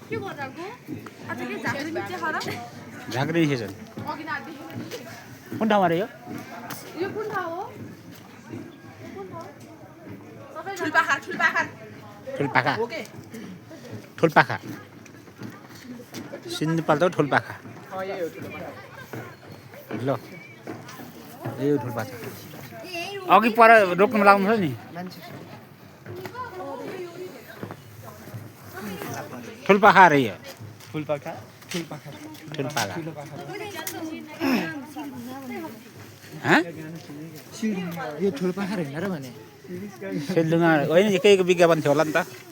के बोलाको आज के झाँक्री मिर्ची खारा झाँक्री खेछन् अघि नाड्दै कुन ठाउँमा रे यो यो कुन ठाउँ हो ठुलपाखा ठुलपाखा हो के ठुलपाखा सिन्धुपाल्चोक ठुलपाखा यही हो ठुलपाखा ल यो ठुलपाखा अघि पर रोक्नु लाउनु छ नि ठुलपाखा रे यो ठुलपाखा ठुलपाखा हाँ यो ठुलपाखा होइन र भने सेलडुङ्गा होइन एकैको विज्ञापन थियो होला नि त